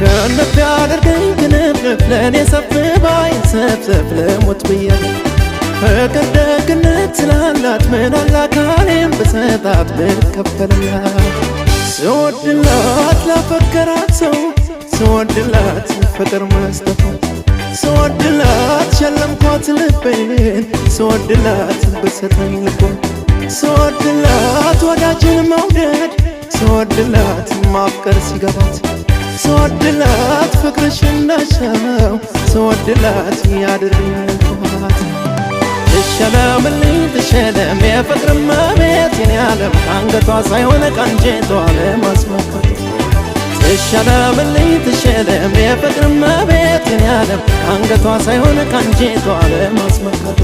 ክንፍ ያደርገኝ ክንፍንፍ ለእኔ ሰፍ ባይ ሰፍሰፍ ልሞት ብዬ ፍቅር ደግነት ስላላት ምን አለ አካሌን ብሰጣት ብከፈልላት። ስወድላት ላፈቀራት ሰው፣ ስወድላት ፍቅር መስጠቷ፣ ስወድላት ሸለምኳት ልቤን፣ ስወድላት ብትሰጠኝ ልቧን፣ ስወድላት ወዳጅን መውደድ፣ ስወድላት ማፍቀር ሲገባት፣ ስወድላት ፍቅርሽ እንዳሻው፣ ስወድላት ያድርግኝ እንኳት። ትሸለምልኝ ትሸለም የፍቅር እመቤት የኔ ዓለም፣ ከአንገቷ ሳይሆን ከአንጀቷ ለማስመካት። ትሸለምልኝ ትሸለም የፍቅር እመቤት የኔ ዓለም፣ ከአንገቷ ሳይሆን ከአንጀቷ ለማስመካቷ።